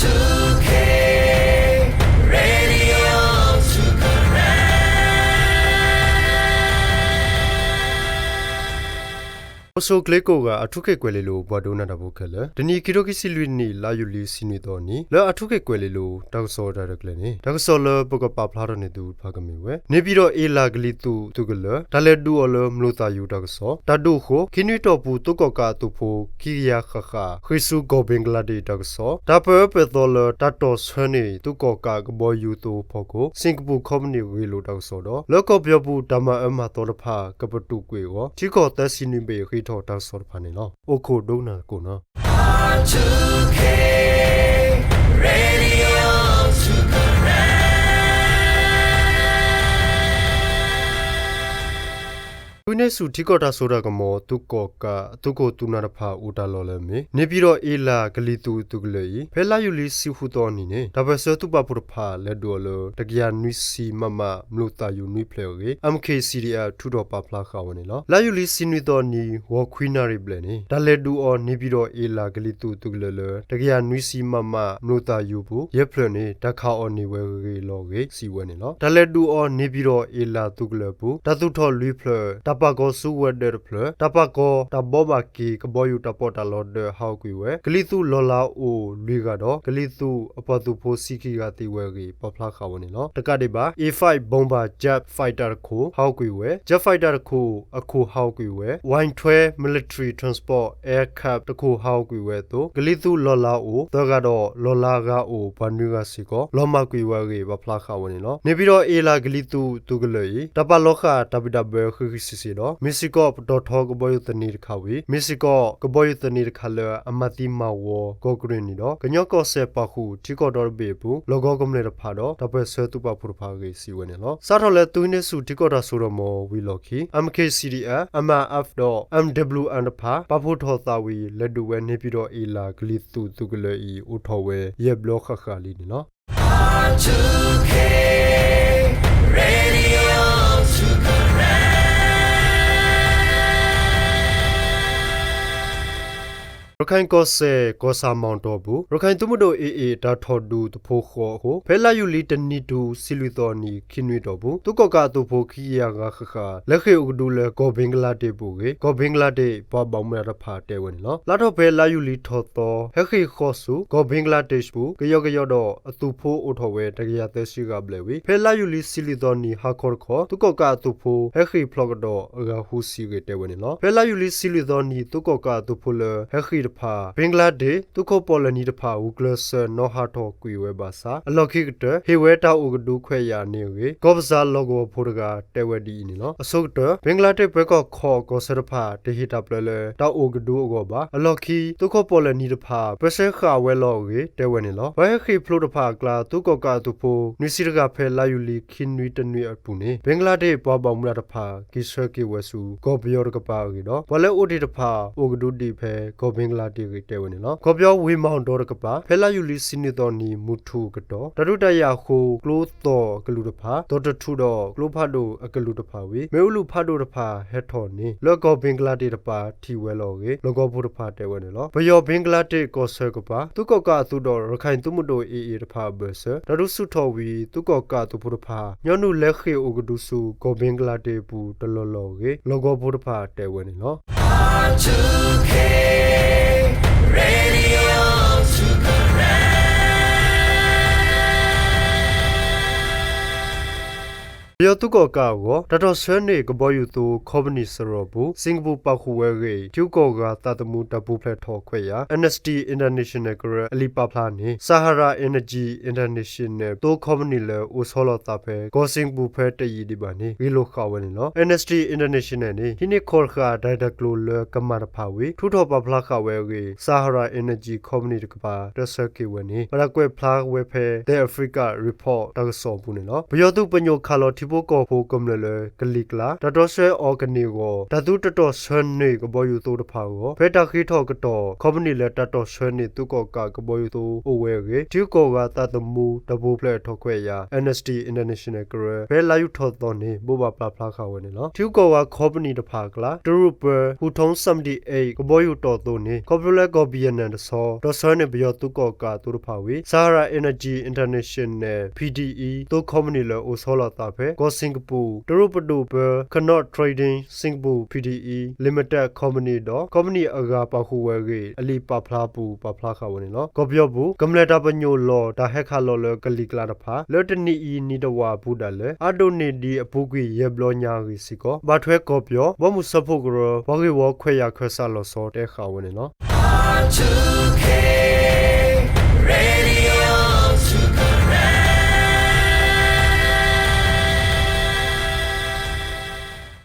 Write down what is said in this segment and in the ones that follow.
two K Radio two Karen. အိၣ်ဆူၣ်ချ့ကိးဂၤ အၣ်ထူခ့ၣ်ကွဲၤလ့လိၤ ပှၤဒိကနၣ်တၢ်ဖိခဲလၢာ်, တနံၤခံထိခံဆံလွံၢ်နံၣ် လါယူၤလံဆံနွံသီအနံၤ လၢအၣ်ထူခ့ၣ်ကွဲၤလ့လိၤ တၢ်ကစီၣ်တၢ်ရဲၣ်တၢ်ကျဲၤန့ၣ် တၢ်ကစီၣ်လၢပကပာ်ဖျါထီၣ်န့ၢ်သုတဖၣ်ကမ့ၢ်ဝဲ န့ၣ်ပၠံၣ်တီၣ်အ့လးကလံၤသူၣ်သုးကလၢၤ တၢ်လဲၤဒုးအီၤလၢမျိာ်သၣ်ယိၤတၢ်ကစီၣ်, တၢ်ဒုးအဃိ ခံနွံတီၢ်ပူၤ သုးကီၣ်ကးအသုးဖိ ခံကယၤဃၣ်ဃၣ် ဃ့ၢ်ဆူကီၢ်ဘ့ကလါဒ့းတၢ်ကစီၣ်, တၢ်ပၢၢ်အၢပၢၢ်သီလၢတၢ်တီၢ်ဆၢန့ၢ် သုးကီၣ်ကးကဘီယူၤအသုးဖီခိၣ် စ့ၣ်ကပူၤခီပနံၣ်ဂ့ၢ်လိာ်တၢ်ကစီၣ်ဒီး လၢကီၢ်ပယီၤပူၤ တၢ်မၤအၢမၤသီတဖၣ် ကပတုာ်ကွံာ်အဂီၢ် ထံကီၢ်သၢဆံနွံဘ့ၣ် ဃ့ထီၣ်တၢ်ကစီၣ်တဖၣ်န့ၣ်လီၤ. အိၣ်ခိးဒိကနၣ်သကိးနီၤ. သုးန့ၢ်ဆူၣ်ထံကီၢ်တၢ်စိတၢ်ကမီၤ သုးကီၣ်ကး သုးခိၣ်သုးနၢ်တဖၣ်အိၣ်တၢ်လီၢ်လၢအမ့ၢ် န့ၣ်ပၠံၣ်တီၣ်အ့လးကလံၤသူၣ်သုးကလၢၤအံၤ ဖဲလါယူၤလံဆံဃုသီအနံၤန့ၣ် တၢ်ပၢၢ်ဆၢသုးပာ်ဖှိၣ်တဖၣ် လဲၤဒုးအီၤလၢ တကယၤနွံဆံ မမ မျိာ်သၣ်ယိၤနွံဖျၢၣ်အဂ့ၢ် MKCDF ထုးထီၣ်ပာ်ဖျါဃာ်ဝဲန့ၣ်လီၤ. လါယူၤလံဆံနွံသီအနံၤ ဂီၤခွံနၣ်ရံၣ်ဘျဲၣ်န့ၣ် တၢ်လဲၤဒုးအီၤန့ၣ်ပၠံၣ်တီၣ်အ့လးကလံၤသူၣ်သုးကလၢၤလၢ တကယၤနွံဆံ မမ မျိာ်သၣ်ယိၤပူၤ ယဲၢ်ဖျၢၣ်န့ၣ် တၢ်ခးအီၤန့ၢ်ဝဲအဂ့ၢ်လီၤအဂ့ၢ် စံးဝဲန့ၣ်လီၤ. တၢ်လဲၤဒုးအီၤန့ၣ်ပၠံၣ်တီၣ်အ့လးသုးကလၢၤအပူၤ တၢ်သူၣ်ထီၣ်လွံၢ်ဖျၢၣ်, တၢ်ပာ်ကီၤဆူဝဲၤဒၢးတဖျၢၣ်, တၢ်ပာ်ကီၤတၢ်ဘီးဘၣ်က့ၤ ကဘီယူၤတၢ်ပီးတၢ်လီဒၢးဟးဂီၤကွံာ်ဝဲ, ကလံၤသူၣ်လီၢ်လၤအိၣ်လွံၢ်ဂၤဒီး ကလံၤသူၣ်အပှၤသုးဖိဆံခံဂၤသံဝဲအဂ့ၢ် ပာ်ဖျါဃာ်ဝဲန့ၣ်လီၤ. တကးဒံးဘၣ် A five bomber jet fighter တခိၣ် ဟးဂီၤကွံာ်ဝဲ, jet fighter တခိၣ်အခိၣ်ဟးဂီၤကွံာ်ဝဲ, Y twelve military transport aircraft တခိၣ်ဟးဂီၤကွံာ်ဝဲအသိး ကလံၤသူၣ်လီၢ်လၤအိၣ်သၢဂၤဒီး လီၢ်လၤဂၤအိၣ်ပှၤနွံဂၤစ့ၢ်ကီး လီၤမၢ်ကွံာ်ဝဲအဂ့ၢ် ပာ်ဖျါဃာ်ဝဲန့ၣ်လီၤ. န့ၣ်ပၠံၣ်တီၣ်အ့လးကလံၤသူၣ်သုးကလၢၤအံၤ တၢ်ပာ်လီၤဃာ်တၢ်ဘံၣ်တၢ်ဘၢဃံးဃံးစ့ၢ်စ့ၢ်ဒီး မ့ၢ်စ့ၢ်ကီးပတီၢ်ထီကဘီယူၤသန့တခါဝံၤ မ့ၢ်စ့ၢ်ကီးကဘီယူၤသန့တခါလၢအမၤသံမၤဝီကီၢ်ကရ့ၣ်နံၤဒီး ကညီကီၢ်စဲၣ်ပာ်ဃုာ်ထံကီၢ်ဒီတဘ့ၣ်အပူၤ လီၢ်ကဝီၤကမျၢၢ်တဖၣ်ဒီး တၢ်ပၢၢ်ဆၢသုးပာ်ဖှိၣ်တဖၣ်အဂ့ၢ် စံးဝဲန့ၣ်လီၤ. စးထီၣ်လၢသုးဟံးန့ၢ်ဆူၣ်ထံကီၢ်တၢ်စိတၢ်ကမီၤဝံၤအလီၢ်ခံ MKCDF, MRF ဒီး MWM တဖၣ် ပာ်ဖှိၣ်ထီၣ်သးဝံၤ လဲၤဒုးဝဲန့ၣ်ပၠံၣ်တီၣ်အ့လးကလံၤသူၣ်သုးကလၢၤအံၤ အိၣ်ထီၣ်ဝဲယဲၢ်ဘျီဃၣ်ဃၣ်လံန့ၣ်လီၤ. Radio two Karen. ရခၢၣ်ကီၢ်စဲၣ် ကီၢ်ဆၣ်မီၣ်တီၢ်အပူၤ ရခၢၣ်သုးမုၢ်ဒိၣ် AA တၢ်ထီၣ်ဒုးသဖှိၣ်ဃီအဃိ ဖဲလါယူၤလံတနံၤတုၤ ဆံလွံၢ်သီအနံၤ ခံနွံတီၢ်ပူၤ သုးကီၣ်ကးအသုးဖိ ခံကယၤဂၤဃၣ်ဃၣ် လဲၤဃ့ၢ်အိၣ်ကဒုလၢကီၢ်ဘ့ကလါဒ့းအပူၤအဂ့ၢ် ကီၢ်ဘ့ကလါဒ့းပှၤဘၣ်မူဘၣ်ဒါတဖၣ်တဲဝဲန့ၣ်လီၤ. လါထီၣ်ဖဲလါယူၤလံထီၣ်သီ ဟဲဃ့ၢ်ဃီၤဆူ ကီၢ်ဘ့ကလါဒ့းအပူၤ ကယီကယီဒီးအသုးဖိအိၣ်ထီၣ်ဝဲ တကယၤသၢဆံဂၤဘျဲၣ်ဝံၤ ဖဲလါယူၤလံဆံလွံၢ်သီနံၤဟါခီတခီ သုးကီၣ်ကးအသုးဖိ ဟဲဃ့ၢ်ဖျိးကဒီးအဂၤဃုဆံအဂ့ၢ်တဲဝဲန့ၣ်လီၤ. ဖဲလါယူၤလံဆံလွံၢ်သီနံၤ သုးကီၣ်ကးအသုးဖိလၢဟဲဃ့ၢ်တဖၣ် ဘ့ကလါဒ့း သုးခိၣ်ပီၣ်လဲၣ်နံၤတဖၣ် ဂုာ်ကျဲးစၢးနီၣ်ဟးထီၣ်ကွံာ်ဝဲဘၣ်ဆၣ် အလီၢ်ခံကတၢၢ် ဟ့ၣ်ဝဲတၢ်အိၣ်ကဒုခွဲးယာ်န့ၢ်အဂ့ၢ် ကီၢ်ပစၢလီၢ်ကဝီၤဖိတဂၤတဲဝဲဒ်အံၤန့ၣ်လီၤ. အဆိကတၢၢ် ဘ့ကလါဒ့းပှဲၤကီၢ်ခီၣ်ကီၢ်ဆၢတဖၣ် တဟ့ၣ်တၢ်ပျဲလၢတၢ်အိၣ်ကဒုအဂီၢ်ဘၣ်. အလီၢ်ခံ သုးခိၣ်ပီၣ်လဲၣ်နံၤတဖၣ် ပၢဆှၢဃာ်ဝဲလီၤအဂ့ၢ်တဲဝဲန့ၣ်လီၤ. ပှၤဟဲဃ့ၢ်ဖျိးတဖၣ်အကျါ သုးကီၣ်ကးအသုးဖိ နွံဆံတဂၤ ဖဲလါယူၤလံခံနွံတနွံအပူၤန့ၣ် ဘ့ကလါဒ့းပှၤဘၣ်မူဘၣ်ဒါတဖၣ် က့ၤဆှၢက့ၤဝဲဆူ ကီၢ်ပယီၤတကပၤအဂ့ၢ်ဒီး ပှၤလၢအိၣ်တ့ၢ်တဖၣ် အိၣ်ကဒုဒံးဖဲကီၢ်ဘ့ကလါဒ့းအဂ့ၢ်တဲဝဲန့ၣ်လီၤ. ကီၢ်ပယီၤဝ့ၢ်မီၣ်တီၢ်တကပၤ ဖဲလါယူၤလံဆံနွံသီနံၤ မုၢ်ထူၣ်အကတီၢ် တၢ်ဒုးတၢ်ယၤအဃိ ကျိသီၣ်အကလုာ်တဖၣ် သီၣ်တထူဒီးကျိဖးဒိၣ်အကလုာ်တဖၣ်ဝံၤ မ့ၣ်အူလူၤဖးဒိၣ်တဖၣ်ဟဲထီၣ်န့ၣ် လၢကီၢ်ဘ့ကလါဒ့းတပၤထံၣ်ဝဲလီၤအဂ့ၢ် လီၢ်ကဝီၤဖိတဖၣ်တဲဝဲန့ၣ်လီၤ. ပယီၤဘ့ကလါဒ့းကီၢ်ဆၢကပၤ သုးကီၣ်ကးအသုးဒီးရခၢၣ်သုးမုၢ်ဒိၣ် AA တဖၣ်အဘၢၣ်စၢၤ တၢ်ဒုးဆူၣ်ထီၣ်ဝံၤ သုးကီၣ်ကးအသုးဖိတဖၣ် ညီနုၢ်လဲၤဃ့ၢ်အိၣ်ကဒုဆူ ကီၢ်ဘ့ကလါဒ့းအပူၤတလီၢ်လီၢ်အဂ့ၢ် လီၢ်ကဝီၤဖိတဖၣ်တဲဝဲန့ၣ်လီၤ. Radio two Karen. ပယီၤသုးကီၣ်ကးအဂီၢ် တၢ်တီၢ်ဆၢန့ၢ်ကဘီယူၤအသုး ခီပနံၣ်စရီပူၤ စ့ၣ်ကပူၤပာ်ဃုာ်ဝဲအဂ့ၢ် ထံဂုၤကီၢ်ဂၤသးသမူတၢ်ပူၤဖျဲးထီၣ်ခွဲးယာ် Amnesty International ကရၢအလံာ်ပာ်ဖျါန့ၣ် Sahara Energy International သုးခီပနံၣ်လၢအိၣ်ဆီလီၤသးဖဲ ကီၢ်စ့ၣ်ကပူၤဖဲတယံာ်ဒံးဘၣ်န့ၣ် ဂ့ၢ်လိာ်ဃာ်ဝဲန့ၣ်လီၤ. Amnesty International န့ၣ် ဟံးန့ၢ်ခီၣ်တဃာ်တၢ်ဂ့ၢ်တၢ်ကျိၤလၢကမၣ်တဖၣ်ဝံၤ ထုးထီၣ်ပာ်ဖျါဃာ်ဝဲအဂ့ၢ် Sahara Energy ခီပနံၣ်တကပၤ တၢ်ဆၢက့ၤဝဲန့ၣ် ဘၣ်တၢ်ကွဲးဖျါဝဲဖဲ The Africa Report တၢ်ကစီၣ်အပူၤန့ၣ်လီၤ. ပယီၤသုးပညိၣ်ခးလီၤထံဖိ သုးကီၣ်ဖိကမျၢၢ်လၢကလံၤကျါ တၢ်တီဆှၢအီၤကန့ၢ်အဂီၢ် တၢ်သုတတီၣ်ဆှၢန့ၢ်ကဘီယူၤသိတဖၣ်အဂီၢ် ဖဲတၢ်ဃ့ထီၣ်ကတီၢ် ခီပနံၣ်လၢတၢ်တီၣ်ဆှၢန့ၢ်သုးကီၣ်ကးကဘီယူၤသိအိၣ်ဝဲအဂ့ၢ် ထံဂုၤကီၢ်ဂၤသးသမူတၢ်ပူၤဖျဲးထီၣ်ခွဲးယာ် Amnesty International ကရၢ ဖဲလါယူၤထီၣ်သီန့ၣ် ဘိးဘၣ်ပာ်ဖျါဃာ်ဝဲန့ၣ်လီၤ. ထံဂုၤကီၢ်ဂၤခီပနံၣ်တဖၣ်အကျါ တရူးပၢ ဟူးထီၣ် seventy-eight ကဘီယူၤတီၣ်သိန့ၣ် ခီဖျိလၢကီၢ် Vietnam တဆီ တီၣ်ဆှၢန့ၢ်ပယီၤသုးကီၣ်ကးသိတဖၣ်ဝံၤ Sahara Energy International P D E သိခီပနံၣ်လၢအိၣ်ဆီလီၤအသးဖဲ ကီၢ်စ့ၣ်ကပူၤ တရူးပဒိၣ်ပၢ Knorr Trading Singapore Pte Ltd ဒီး ခီပနံၣ်အဂၤပာ်ဃုာ်ဝဲအဂ့ၢ် အလံာ်ပာ်ဖျါအပူၤ ပာ်ဖျါဃာ်ဝဲန့ၣ်လီၤ. ကီၢ်ပယီၤပူၤ ကမျၢၢ်တၢ်ပညိၣ်လီၢ်တၢ်ဟဲခးလီၤလၢကလံၤကျါတဖၣ် လၢတနံၣ်အံၤနံၣ်တဝာ်အပူၤဒၣ်လဲာ် အါဒိၣ်န့ၢ်ဒံးအပူၤကွံာ်ယဲၢ်ဘျီညါအဂ့ၢ်စ့ၢ်ကီး ဘၣ်ထွဲကီၢ်ပယီၤ ဘီမုၢ်စၢဖှိၣ်ကရၢ ပှၤဂ့ၢ်ဝီခွဲးယာ်ခၢၣ်စးလီၤဆီတဲဃာ်ဝဲန့ၣ်လီၤ.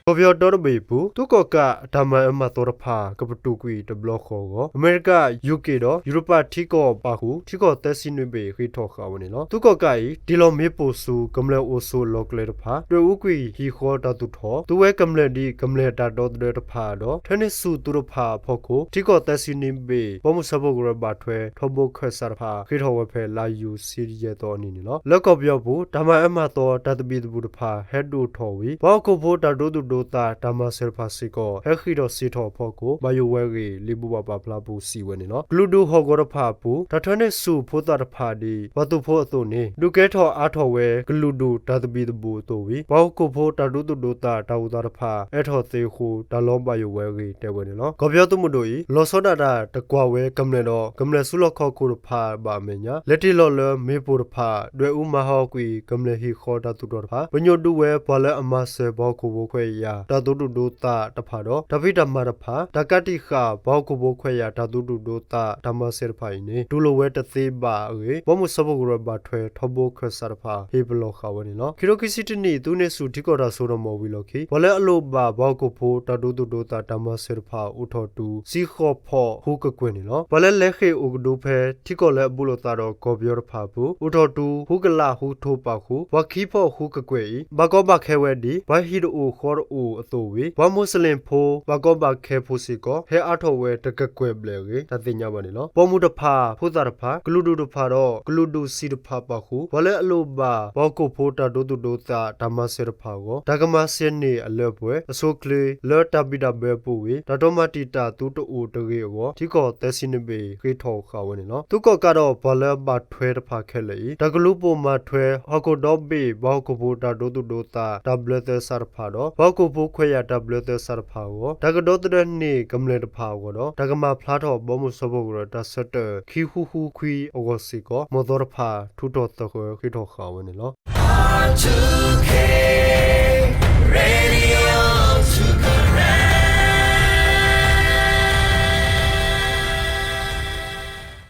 ကီၢ်ပယီၤဒီတဘ့ၣ်အပူၤ သုးကီၣ်ကးအတၢ်မၤအၢမၤသီတဖၣ် ကပတုာ်ကွံာ်တဘျီဃီအဂီၢ် အမဲရကၤ ယူၣ်က့ၣ် ဒီးယူရပၤထံကီၢ်ပာ်ဃုာ် ထံကီၢ်သၢဆံနွံဘ့ၣ်ဃ့ထီၣ်ဃာ်ဝဲန့ၣ်လီၤ. သုးကီၣ်ကးအံၤ တ့ၢ်လီၤမ့ၣ်ပိၢ်ဆူ ကမျၢၢ်အိၣ်ဆိးအလီၢ်ကျဲတဖၣ် ဒွဲၣ်အူကွံာ်ဟံၣ်ဃီတၢ်သူၣ်ထီၣ် သူဝဲကမျၢၢ်ဒ်ကမျၢၢ်တၢ်ဒီသဒၢတဖၣ်ဒီး ထၢန့ၢ်ဆူၣ်သုးတဖၣ်အဖီခိၣ် ထံကီၢ်သၢဆံနွံဘ့ၣ် ဘီမုၢ်စၢဖှိၣ်ကရၢဘၣ်ထွဲထီဘိခၢၣ်စးတဖၣ် ဃ့ထီၣ်ဝဲဖဲလါယူၤဆံယဲၢ်သီအနံၤန့ၣ်လီၤ. လၢကီၢ်ပယီၤပူၤ တၢ်မၤအၢမၤသီတၢ်သဘံၣ်သဘုၣ်တဖၣ် ဟဲဒိၣ်ထီၣ်ဝံၤ ပှၤဟီၣ်ခိၣ်ဖိတၢ်ဒိသူၣ်ဒိသးတၢ်မၤစၢၤတဖၣ်စ့ၢ်ကီး ဟဲဃ့ၢ်ထီၣ်စ့ၢ်ထီၣ်အဖီခိၣ် ဘၣ်ယိၣ်ဝဲအဂ့ၢ် လံာ်ဘိးဘၣ်ပာ်ဖျါပူၤစံးဝဲန့ၣ်လီၤ. ကလုာ်ဒူၣ်ဟီၣ်ကဝီၤတဖၣ်အပူၤ တၢ်ထၢန့ၢ်ဆူၣ်ဖိသၣ်တဖၣ်ဒ် ပှၤသုးဖိအသိးန့ၣ် ဒုးကဲထီၣ်အါထီၣ်ဝဲ ကလုာ်ဒူၣ်တၢ်သဘံၣ်သဘုၣ်အသိးဝံၤ ပှၤဟီၣ်ခိၣ်ဖိတၢ်ဒိသူၣ်ဒိသးတၢ်အိၣ်သးတဖၣ် အဲၣ်ထီၣ်သ့အဃိ တၢ်လီၤဘၣ်ယိၣ်ဝဲအဂ့ၢ်တဲဝဲန့ၣ်လီၤ. ကီၢ်ပယီၤသုးမုၢ်ဒိၣ်အံၤ လီၤဆီဒၣ်တၢ်တကွၢ်ဝဲကမျၢၢ်ဒီး ကမျၢၢ်ဆူလီၢ်ခီၣ်ခိၣ်တဖၣ်ဘၣ်အမဲာ်ညါ လဲၤတ့ၢ်လီၤလၢမ့ၣ်ပိၢ်တဖၣ် ဒွဲၣ်အူမၤဟးဂီၤကွံာ် ကမျၢၢ်ဟံၣ်ဃီတၢ်သူၣ်ထီၣ်တဖၣ် ပညိၣ်ဒုးဝဲပှၤလၢအမၤစၢၤပှၤဟီၣ်ခိၣ်ဖိခွဲးယာ် တၢ်ဒိသူၣ်ဒိသးတဖၣ်ဒီး တၢ်ဖံးတၢ်မၤတဖၣ် တၢ်ကးတံာ်ဃာ်ပှၤဟီၣ်ခိၣ်ဖိခွဲးယာ်တၢ်ဒိသူၣ်ဒိသးတၢ်မၤစၢၤတဖၣ်အံၤန့ၣ် တူၢ်လိာ်ဝဲတသ့ဘၣ်အဂ့ၢ် ဘီမုၢ်စၢဖှိၣ်ကရၢဘၣ်ထွဲထီဘိခၢၣ်စးတဖၣ် ဟ့ၣ်ပလီၢ်ဃာ်ဝဲန့ၣ်လီၤ. ခံထိခံဆံတနံၣ် သုးန့ၢ်ဆူၣ်ထံကီၢ်တၢ်စိတၢ်ကမီၤဝံၤအလီၢ်ခံ ပှၤလၢအလိၣ်ဘၣ်ပှၤဟီၣ်ခိၣ်ဖိတၢ်ဒိသူၣ်ဒိသးတၢ်မၤစၢၤတဖၣ် အိၣ်ထီၣ်တုၤ စံဃီၣ်ဖီၣ်ဟူးကကွဲၢ်န့ၣ်လီၤ. ပှၤလၢလဲၤဃ့ၢ်အိၣ်ကဒုဖဲထံကီၢ်လၢအဘူးလိာ်သးဒီးကီၢ်ပယီၤတဖၣ်အပူၤ အိၣ်ထီၣ်တုၤ ဟူးကလးဟူးထိးပာ်ဃုာ် ပှၤခံဖီၣ်ဟူးကကွဲၢ်အံၤ ဘၣ်ကီဘၣ်ခဲဝဲဒ် ပှၤဟံၣ်တအိၣ်ဃီတအိၣ်အသိးဝံၤ ပှၤမူးစလ့ၣ်ဖိ ဘၣ်ကီဘၣ်ခဲဖိစ့ၢ်ကီး ဟဲအါထီၣ်ဝဲတကကွဲၢ်ဘျဲၣ်အဂ့ၢ် တၢ်သ့ၣ်ညါဘၣ်န့ၣ်လီၤ. ပိာ်မုၣ်တဖၣ် ဖိသၣ်တဖၣ် ကလုာ်ဒူၣ်တဖၣ်ဒီး ကလုာ်ဒူၣ်ဆံးတဖၣ်ပာ်ဃုာ် ပှၤလၢအလိၣ်ဘၣ် ပှၤဟီၣ်ခိၣ်ဖိတၢ်ဒိသူၣ်ဒိသးတၢ်မၤစၢၤတဖၣ်အဂီၢ် တၢ်ကမၤစၢၤန့ၢ်အလၢအပှဲၤ အဆိအချ့ လၢတၢ်ဘံၣ်တၢ်ဘၢအပူၤဝံၤ တၢ်တိာ်မၤတံာ်တာ်သုတအိၣ်တဂ့ၤအဂီၢ် ထံကီၢ်သၢဆံနွံဘ့ၣ်ဃ့ထီၣ်ဃာ်ဝဲန့ၣ်လီၤ. သုးကီၣ်ကးဒီးပှၤလၢဘၣ်ထွဲတဖၣ်ခဲလၢာ်အံၤ တၢ်ကလူၤပိာ်မၤထွဲ ဟီၣ်ခိၣ်ဒီဘ့ၣ် ပှၤဟီၣ်ခိၣ်ဖိတၢ်ဒိသူၣ်ဒိသးတၢ်ဘျၢသဲစးတဖၣ်ဒီး ပှၤဟီၣ်ခိၣ်ဖိခွဲးယာ်တၢ်ဘျၢသဲစးတဖၣ်အဂီၢ် တၢ်ကဒီသဒၢန့ၢ်ကမျၢၢ်တဖၣ်အဂီၢ်ဒီး တၢ်ကမၤဖျါထီၣ်ဘီမုၢ်စၢဖှိၣ်ကရၢတၢ်ဆၢတဲာ် ခံဃုဃုခွံအဂီၢ်စ့ၢ်ကီး မီၢ်သီတဖၣ် ထုးထီၣ်သဃၢၤဃ့ထီၣ်ဃာ်ဝဲန့ၣ်လီၤ.